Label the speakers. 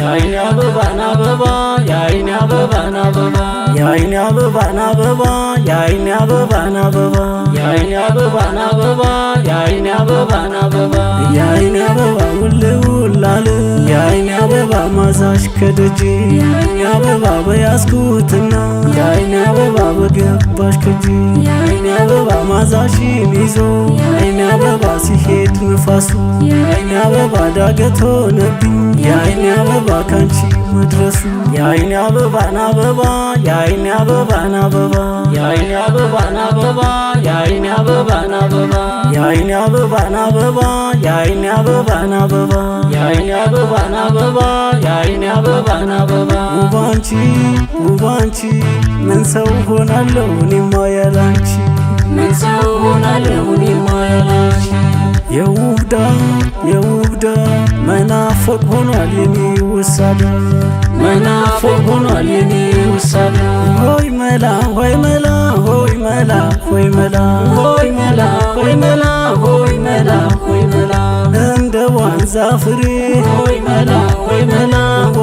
Speaker 1: የአይኔ አበባን አበባ፣ የአይኔ አበባን አበባ፣ የአይኔ አበባን አበባ፣ የአይኔ አበባን አበባ፣ የአይኔ አበባን አበባ፣ የአይኔ አበባን አበባ፣ የአይኔ አበባ ውል ውል አለ፣ የአይኔ አበባ ማዛሽ ከደጅ፣ የአይኔ አበባ በያዝኩትና፣ የአይኔ አበባ በገባሽ ከጅ፣ የአይኔ አበባ ማዛሽን ይዞ፣ የአይኔ አበባ ሲሄድ ንፋሱ፣ የአይኔ አበባ ዳገት ሆነብኝ፣ የአይኔ አበባ ካንቺ መድረሱ። የአይኔ አበባን አበባ፣ የአይኔ አበባን አበባ፣ የአይኔ አበባን አበባ፣ የአይኔ አበባን አበባ፣ የአይኔ አበባን አበባ፣ የአይኔ አበባን አበባ፣ የአይኔ አበባን አበባ፣ የአይኔ አበባን አበባ። ውባንቺ ውባንቺ ምን ሰው ሆናለሁ እኔማ ያላንቺ፣ ምን ሰው ሆናለሁ እኔማ ያላንቺ። የውብዳ የውብዳ መናፈቅ ሆኗል የኔ ውሳዳ፣ መናፈቅ ሆኗል የኔ ውሳዳ። ሆይ መላ ሆይ መላ ሆይ መላ ሆይ መላ ሆይ መላ ሆይ መላ ሆይ መላ ሆይ መላ እንደ ዋንዛ ፍሬ ሆይ መላ ሆይ መላ።